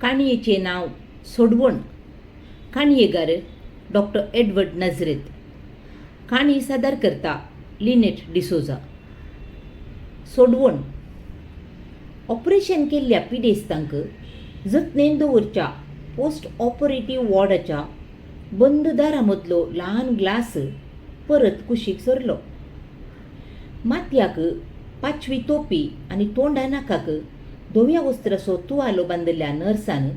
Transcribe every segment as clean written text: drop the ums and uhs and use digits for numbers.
काणयेचें नांव सोडवण. काणयेगार doctor Edward नजरेत. काणी सादर करता लिनेट डिसोजा. सोडवण. ऑपरेशन केल्ल्या पिडेस्तांक जतनेन दवरच्या पोस्ट ऑपरेटीव वॉर्डाच्या बंद दारा मदलो ल्हान ग्लास परत कुशीक सरलो. माथ्याक पाचवी तोपी आनी तोंडा नाकाक धव्या वस्त्राचो तुवालो बांदिल्ल्या नर्सान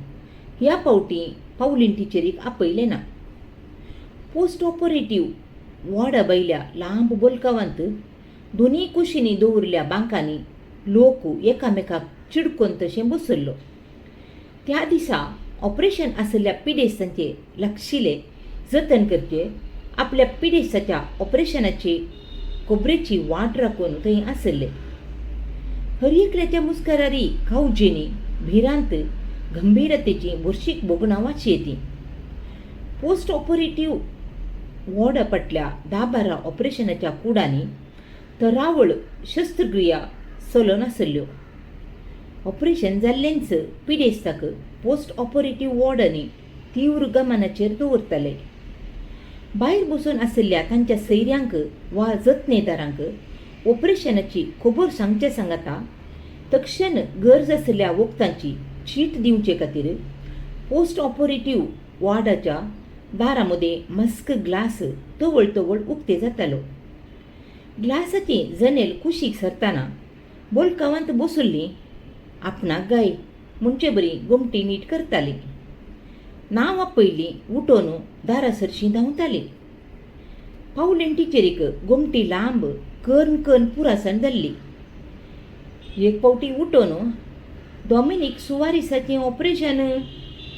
ह्या फावटी पावलीन टिचरीक आपयलें ना. पोस्ट ऑपरेटीव वॉर्डा भायल्या लांब बोलकावांत दोनूय कुशींनी दवरिल्ल्या बांकांनी लोक एकामेकाक चिडकोन तशें बसल्लो. त्या दिसा ऑपरेशन आशिल्ल्या पिडेस्तांचे लागशिल्ले जतन करचे आपल्या पिडेस्ताच्या ऑपरेशनाची खबरेची वाट राखून थंय आसले. हर एकल्याच्या मुस्कारारी कावजेनी, भिरांत, गंभीरतेची भरशीक भोगणां वाचयेती. पोस्ट ऑपरेटीव वॉर्डा फाटल्या 10-12 ऑपरेशनाच्या कुडांनी तरावळ शस्त्रक्रिया चलून आसल्ल्यो. ऑपरेशन जाल्लेंच पिडेस्ताक पोस्ट ऑपरेटीव वॉर्डांनी तीव्र गमनाचेर दवरताले. भायर बसून आशिल्ल्या तांच्या सैऱ्यांक वा जतनेदारांक ऑपरेशनाची खबर सांगचे सांगाता तक्षण गरज आशिल्ल्या वखदांची चीट दिवचे खातीर पोस्ट ऑपरेटीव वॉर्डाच्या दारा मदें मस्क ग्लास तवळ तवळ उक्ते जातालो. ग्लासाचें जनेल कुशीक सरतना बोलकावांत बसुल्लीं आपणाक गाय म्हणचे बरी गोमटी नीट करताली. नांव आपयलीं उठोवन दारा सरशीं धांवताली. पावलीन टिचरीक गोमटी लांब कर्न कर्न पुरासण जाल्ली. एक फावटी उठोवन डॉमिनीक सुवारीसाचें ऑपरेशन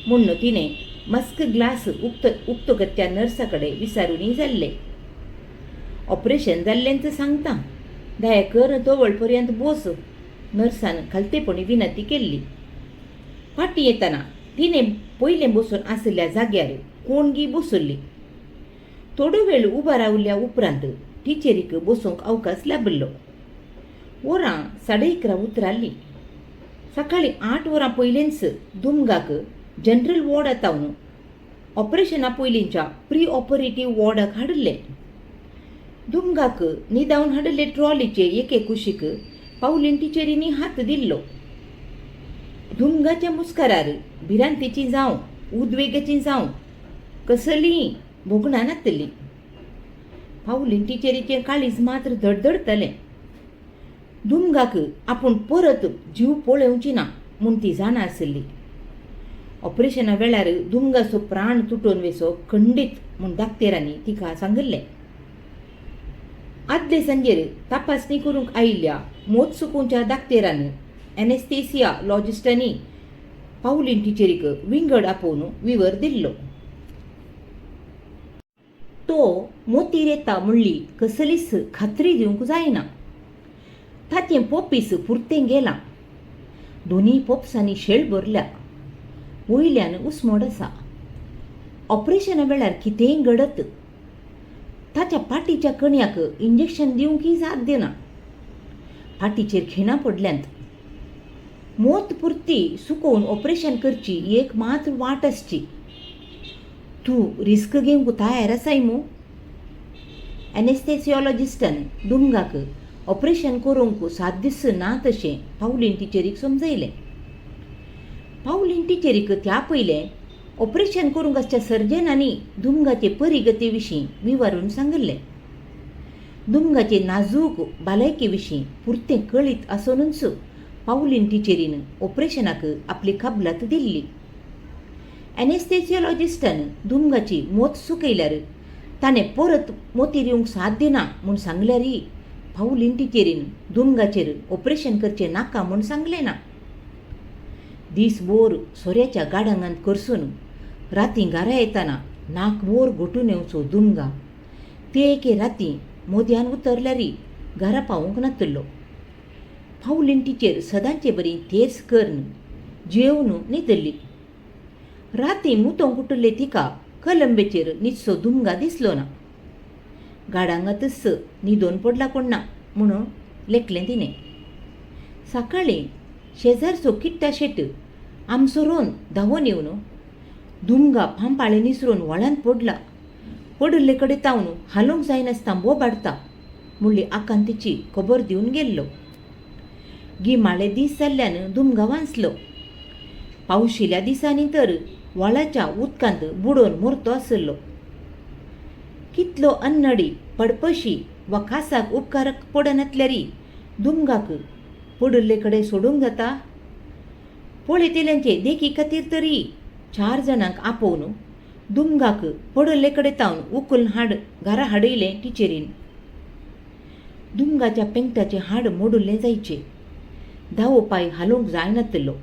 म्हूण तिणें मस्क ग्लास उक्तो उक्तो करच्या नर्सा कडेन विचारूनय जाल्लें. ऑपरेशन जाल्लेंच सांगता, दया कर, तवळ पर्यंत बोस, नर्सान खालतेपणी विनंती केल्ली. फाटीं येतना तिणें पयलें बसून आशिल्ल्या जाग्यार कोणगी बसल्ली. थोडो वेळ उबो रावल्या उपरांत टिचरीक बसूंक अवकाश लाबिल्लो. वरां 11:30 उतराल्लीं. सकाळीं 8 वरां पयलींच दुमगाक जनरल वॉर्डांत ऑपरेशना पयलींच्या प्री ऑपरेटीव वॉर्डाक हाडिल्लें. दुमगाक न्हिदावन हाडिल्ले ट्रॉलीचे एके कुशीक पावलीन टिचरींनी हात दिल्लो. दुमगाच्या मुस्कारार भिरांतेची जावं, उद्वेगाची जावं, कसलीय भोगणां नातली. पावलीन टिचरीचें काळीज मात्र धडधडटलें. दुमगाक आपूण परत जीव पळोवची ना म्हूण ती जाणा आसली. ऑपरेशना वेळार दुमगाचो प्राण तुटून वेचो खंडीत म्हूण दाक्तेरांनी तिका सांगिल्लें. आदले सांजेर तपासणी करूंक आयिल्ल्या मोत सुकोवच्या दाक्तेरान, एनेस्थेसिया लॉजिस्टांनी पावलीन टिचरीक विंगड आपोवन विवर दिल्लो. तो मोतीर येता म्हणली कसलीच खात्री दिवंक जायना. ताचें पोपीस पुरतें गेलां. दोनूय पोपसांनी शेळ भरल्या. वयल्यान उस्मोड आसा. ऑपरेशना वेळार कितेंय घडत. ताच्या पाटीच्या कणयाक इंजेक्शन दिवंकय साध्य ना. फाटीचेर खिणां पडल्यांत. मोत पुरती सुकोवन ऑपरेशन करची एक मात्र वाट आसची. तूं रिस्क घेवंक तयार आसाय मू? एनेस्थेसियोलॉजिस्टान दुमगाक ऑपरेशन करूंक साद्यच ना तशें पावलीन टिचरीक समजयलें. पावलीन टिचरीक त्या पयलें ऑपरेशन करूंक आसच्या सर्जनांनी दुमगाचे परिगती विशीं विवरून सांगिल्लें. दुमगाचे नाजूक भलायके विशीं पुरतें कळीत आसुनूच पावलीन टिचरीन ऑपरेशनाक आपली कबलात दिल्ली. एनेस्थेसियोलॉजिस्टान दुमगाची मोत सुकयल्यार ताणें परत मोतीर येवंक साध्य ना म्हूण सांगल्यारय पावलीन टिचरीन दुमगाचेर ऑपरेशन करचें नाका म्हूण सांगलें ना. दीसभर सोऱ्याच्या गाडांगांत करसून राती घरा येतना नाकभोर घोटून येवचो दुमगा ते एके राती मोदयान उतरल्यारय घरा पावूंक नातलो. पावलीन टिचर सदांचे बरी तेच करून जेवन न्हिदली. राती मुतोंक उठिल्ले तिका कलंबेचेर न्हिदचो दुमगा दिसलो ना. गाडांगांतच न्हिदोन पडला कोण ना म्हणून लेखलें तिणें. सकाळीं शेजारचो किट्टा शेट आमचो रोन धांवून येवन दुमगा पांपाळें निसरून व्हाळांत पडला, पडिल्ले कडेन तावन हालोवंक जायनासतना बोबाडटा म्हणली आकांतीची खबर दिवन गेल्लो. गिमाळे दीस जाल्ल्यान दुमगा वांचलो. पावशिल्या दिसांनी तर व्हाळाच्या उदकांत बुडोवन मरतो आसलो. कितलो अन्नडी पडपशी वा खासाक उपकारक पडनातल्यारी दुमगाक पडिल्ले कडेन सोडूंक जाता? पळयतल्यांचे देखी खातीर तरी 4 जाणांक आपोवन दुमगाक पडिल्ले कडेन तावन उखलून हाड घरा हाडयलें टिचरीन. दुमगाच्या पेंगटाचें हाड मोडिल्लें जायचें. दावो पांय हालोवंक जायनातलो.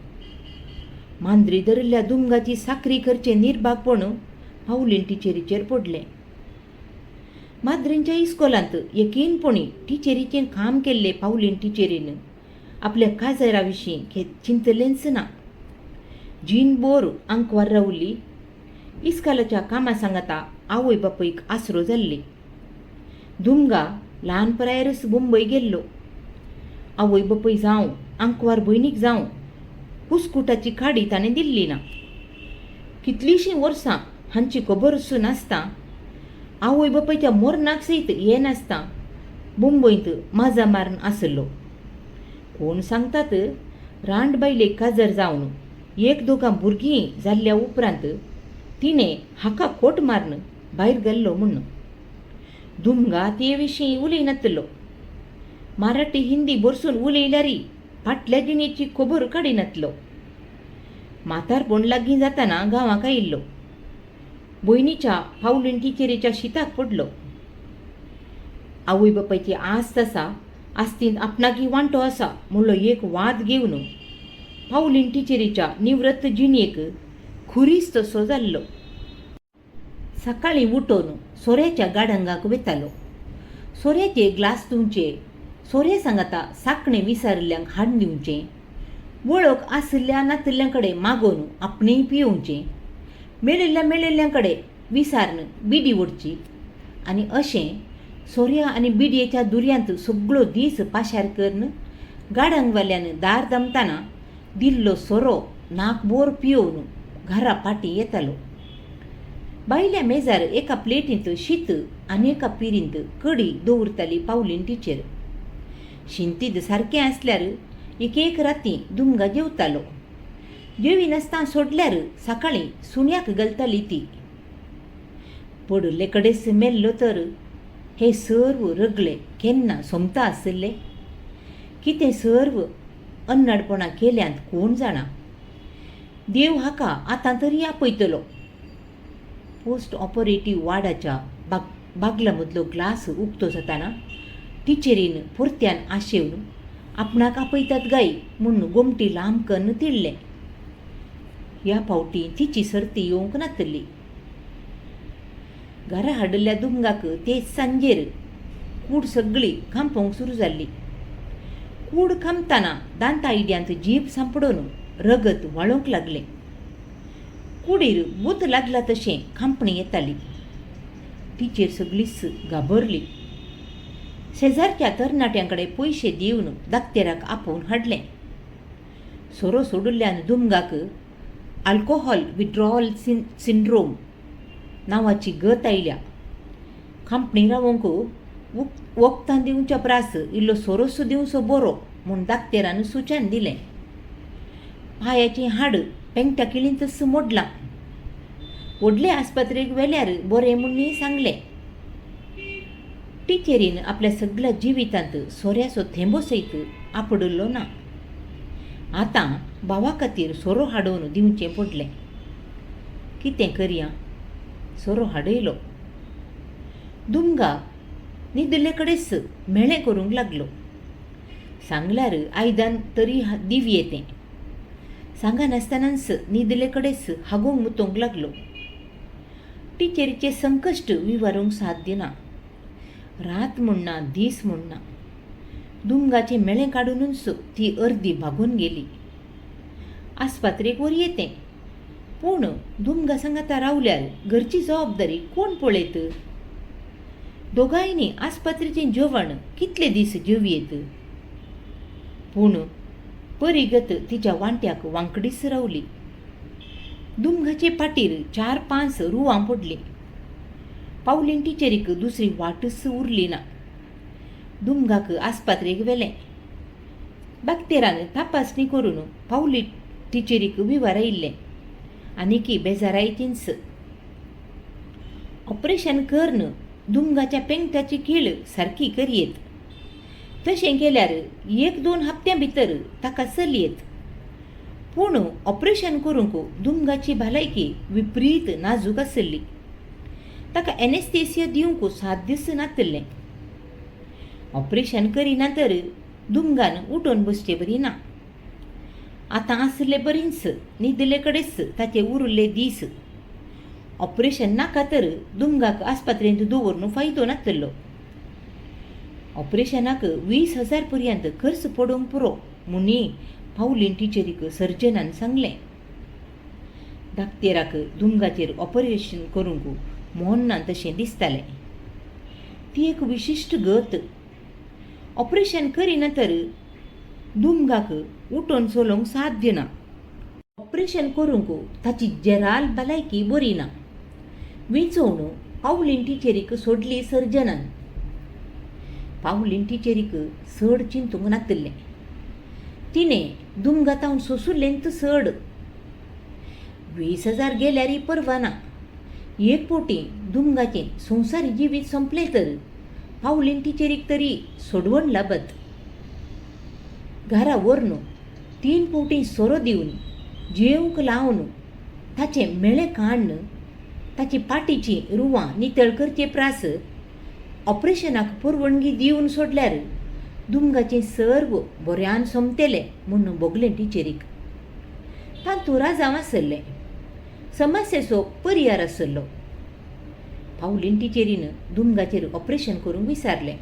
मांद्री धरिल्ल्या दुमगाची साकरी करचें निर्भागपण पावलीन टिचरीचेर पडलें. माद्रींच्या इस्कोलांत यकीनपणी टिचरीचें काम केल्लें पावलीन टिचरीन आपल्या काजरा विशीं चिंतलेंच ना. जीण बोर आंकवार रावली. इस्कालाच्या कामा सांगाता आवय बापूयक आसरो जाल्ली. दुमगा ल्हान पिरायेरच मुंबय गेल्लो. आवय बापूय जावं आंकवार भयणीक जावं कुस्कुटाची काडी ताणें दिल्ली ना. कितलींशीं वर्सां हांची खबरूच नासता आवय बापायच्या मोरनाक सयत येनासता मुंबयंत माजा मारून आसलो. कोण सांगतात रांड बायलेक काजर जावन एक दोगां भुरगीं जाल्ल्या उपरांत तिणें हाका खोट मारून भायर गेल्लो म्हूण. दुमगा ते विशीं उलयनातलो. मराठी हिंदी भरसून उलयल्यारी फाटल्या जिणेची खबर काडिनातलो. म्हातारपण लागीं जातना गांवाक आयिल्लो. भयणीच्या पावलीन टिचरीच्या शिताक पडलो. आवय बापायची आस्त आसा, आस्तींत आपणाकी वांटो आसा म्हणलो एक वाद घेवन पावलीन टिचरीच्या निवृत्त जिणेक खुरीस तसो जाल्लो. सकाळीं उठून सोऱ्याच्या गाडंगाक वतालो. सोऱ्याचे ग्लास धुवचे, सोरे सांगाता साकणें विसारिल्ल्यांक हाडून दिवचें, वळख आशिल्ल्या नातिल्ल्यां कडेन मागोवन आपणेंय पियोवचें, मेळिल्ल्या मेळिल्ल्यां कडेन विसारून बिडी ओडची आनी अशें सोऱ्या आनी बिडयेच्या दुर्यांत सगळो दीस पाशार करून गाडंगवाल्यान दार दमतना दिल्लो सोरो नाकबोर पियोवन घरा फाटीं येतालो. बायल्या मेजार एका प्लेटींत शीत आनी एका पिरींत कडी दवरताली पावलीन टिचर. शिंतीद सारकें आसल्यार एक एक राती दुमगा जेवतालो. जेविनासतना सोडल्यार सकाळीं सुण्याक घालताली ती. पडिल्ले कडेच मेल्लो तर हे सर्व रगले केन्ना सोंपता आशिल्ले? कितें सर्व अन्नाडपणां केल्यांत कोण जाणा. देव हाका आतां तरी आपयतलो. पोस्ट ऑपरेटीव वार्डाच्या बागला मदलो ग्लास उक्तो जातना टिचरीन परत्यान आशेवन आपणाक आपयतात गाय म्हूण गोमटी लांब कन्न तिडलें. ह्या फावटी तिची सर्ती येवंक नातली. घरा हाडिल्ल्या दुमगाक ते सांजेर कूड सगळी खांपोवंक सुरू जाल्ली. कूड खांबतना दांता आयड्यांत जीब सांपडून रगत व्हाळोवंक लागलें. कुडीर भूत लागला तशें खांपणी येताली. टिचर सगळीच घाबरली. शेजारच्या तरणाट्यां कडेन पयशे दिवन दाक्तेराक आपोवन हाडलें. सोरो सोडिल्ल्यान दुमगाक अल्कोहोल विड्रॉवल सिंड्रोम नांवाची गत आयल्या. खांपणी रावोवंक वखदां दिवच्या प्रास इल्लो सोरोसो दिवचो बरो म्हूण दाक्तेरान सुचन दिलें. पांयाचें हाड पेंगटा किळींतच मोडलां. व्हडले आस्पत्रेक व्हेल्यार बरें म्हूण सांगलें. टिचरीन आपल्या सगळ्या जिवितांत सोऱ्याचो थेंबो सयत आपडिल्लो ना. आतां भावा खातीर सोरो हाडोवन दिवचें पडलें. कितें करया? सोरो हाडयलो. दुमगा न्हिदिल्ले कडेच म्हेळें करूंक लागलो. सांगल्यार आयदन तरी दिवये तें. सांगनासतनाच न्हिदिल्ले कडेच हागूंक मुतोवंक लागलो. टिचरीचें संकश्ट विवारूंक साध्य ना. रात म्हूण ना, दीस म्हूण ना. दुमगाचें मेळें काडुनूच ती अर्दी भागून गेली. आस्पात्रेक व्हरये तें, पूण दुमगा सांगाता रावल्यार घरची जबाबदारी कोण पळयत? दोगांयनी आस्पत्रेचें जेवण कितले दीस जेवयेत? पूण परिगत तिच्या वांट्याक वांकडीच रावली. दुमगाचे पाटीर चार पांच रुवां पडलीं. पावलीन टिचरीक दुसरी वाटच उरली ना. दुमगाक आस्पात्रेक व्हेलें. बाक्तेरान तपासणी करून पावली टिचरीक विवरायिल्लें आनीकी बेजारायतींच. ऑपरेशन करून दुमगाच्या पेंगटाची खीळ सारकी करयेत. तशें केल्यार एक दोन हप्त्यां भितर ताका चलयेत. पूण ऑपरेशन करूंक दुमगाची भलायकी विपरीत नाजूक आशिल्ली. ताका एनेस्थेसिया दिवंक साध्यच नातिल्लें. ऑपरेशन करिना तर दुमगान उठून बसचे बरी ना. आतां आसले बरींच न्हिदले कडेच ताचे उरिल्ले दीस. ऑपरेशन नाका तर दुमगाक आस्पात्रेंत दवरून फायदो नातिल्लो. ऑपरेशनाक 20,000 पर्यंत खर्च पडूंक पुरो म्हणून पावलीन टिचरीक सर्जनान सांगलें. दाक्तेराक दुमगाचेर ऑपरेशन करूंक मोन ना तशें दिसतालें. ती एक विशिश्ट गत. ऑपरेशन करिना तर दुमगाक उठून चलोवंक साध्य ना. ऑपरेशन करूंक ताची जराल भलायकी बरी ना. विंचोवन पावलीन टिचरीक सोडली सर्जनान. पावलीन टिचरीक चड चिंतूंक नातिल्लें. तिणें दुमगातावन सोंसुल्लेंच चड. 20,000 गेल्यारय पर्वा ना. एक फावटी दुमगाचें संवसारी जिवीत सोंपलें तर पावलीन टिचरीक तरी सोडवण लाबत. घरा व्हरून तीन फावटी सोरो दिवन जेवंक लावन ताचें मेळें काडून ताची पाटीचीं रुवां नितळ करचे प्रास ऑपरेशनाक परवानगी दिवन सोडल्यार दुमगाचें सर्व बऱ्यान सोंपतलें म्हूण भोगलें टिचरीक. तातूंत राजांव आसलें. समस्येचो परियार आसलो. पावलीन टिचरीन दुमगाचेर ऑपरेशन करूंक विचारलें.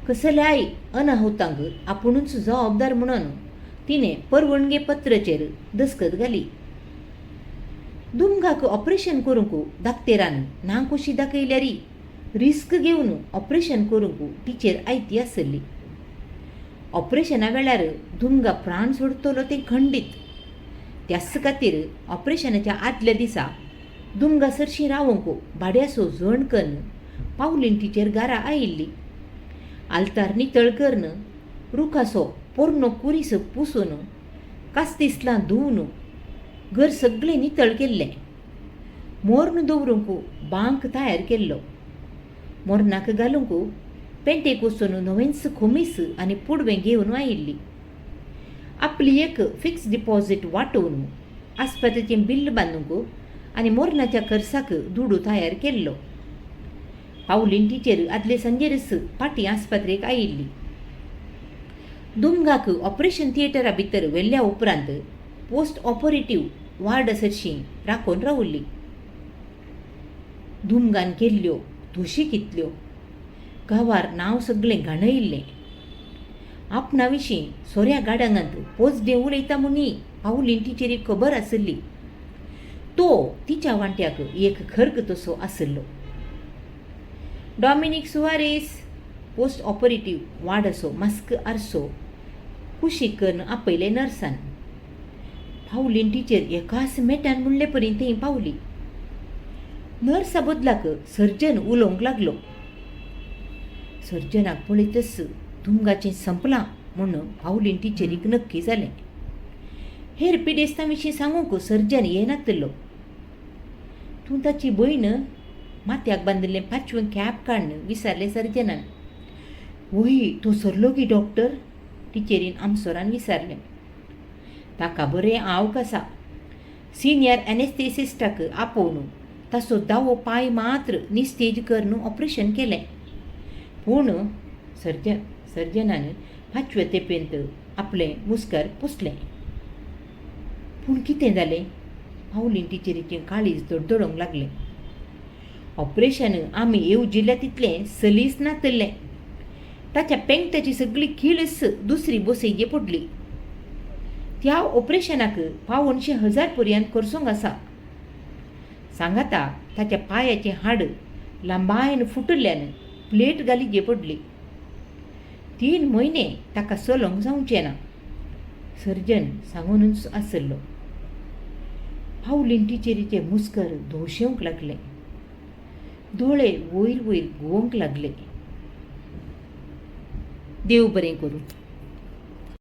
कसल्याय अनाहुतांक आपुणूच जबाबदार म्हणून तिणें परवणगे पत्राचेर दस्खत घाली. दुमगाक ऑपरेशन करूंक दाक्तेरान ना कशी दाखयल्यार रिस्क घेवन ऑपरेशन करूंक टिचर आयती आसली. ऑपरेशना वेळार दुमगा प्राण सोडतलो तें खंडीत. त्याच खातीर ऑपरेशनाच्या आदल्या दिसा दुमगा सरशीं रावंक भाड्याचो जण कन्न पावलीन टिचर घरा आयिल्ली. आल्तार नितळ करून रुखाचो पोरणो कुरीस पुसून कास्तिसलां धुवन घर सगळें नितळ केल्लें. मोर्न दवरूंक बांक तयार केल्लो. मोरनाक घालूंक पेंटेक वचून नवेंच खोमीस आनी पुडवें घेवन आयिल्ली. आपली एक फिक्स डिपॉझीट वांटोवन आस्पत्रेचें बिल्ल बांदूंक आनी मोरनाच्या खर्चाक दुडू तयार केल्लो. पावलीन टिचर आदले सांजेरच पाटी आस्पत्रेक आयिल्ली. दुमगाक ऑपरेशन थिएटरा भितर व्हेल्ल्या उपरांत पोस्ट ऑपरेटीव वार्ड सरशीं राखून रावली. दुमगान केल्ल्यो धोशी कितल्यो. गांवार नांव सगळें घाणयिल्लें. आपणा विशीं सोऱ्या गाडांगांत पोजडें उलयता म्हणून पावलीन टिचरीक खबर आसली. तो तिच्या वांट्याक एक खर्ग तसो आसलो. Dominic Soares post operative वार्डाचो mask आरसो कुशीक करून आपयलें नर्सान. पावलीन टिचर एकाच मेटान म्हणले परी थंय पावली. नर्सा बदलाक सर्जन उलोवंक लागलो. सर्जनाक पळयतच दुमगाचें संपलां म्हूण पावलीन टिचरीक नक्की जालें. हेर पिडेस्तां विशीं सांगूंक सर्जन येनातिल्लो. तूं ताची भयण? माथ्याक बांदिल्लें पांचवें कॅप काडून विचारलें सर्जनान. वय तो सरलो गी डॉक्टर? टिचरीन आमसोरान विचारलें. ताका बरें आवक आसा. सिनियर एनेस्थेसिस्टाक आपोवन ताचो दावो पांय मात्र निस्तेज करून ऑपरेशन केलें. पूण सर्जनान पांचवे तेपेंत आपलें मुस्कर पुसलें. पूण कितें जालें? पावलीन टिचरीचें काळीज धडधडोंक लागलें. ऑपरेशन आमी येवजिल्ल्या तितलें सलीस नातिल्लें. ताच्या पेंगटाची सगळी खीळच दुसरी बसयची पडली. त्या ऑपरेशनाक 775,000 पर्यंत खर्चोंक आसा. सांगाता ताच्या पांयाचें हाड लांबायन फुटिल्ल्यान प्लेट घालीजे पडली. 3 म्हयने ताका चलोवंक जावचें ना. सर्जन सांगूनच आसलो. पावलीन टिचरीचें मुस्कर धोशेवंक लागलें. दोळे वयर वयर घुंवंक लागले. देव बरें करूं.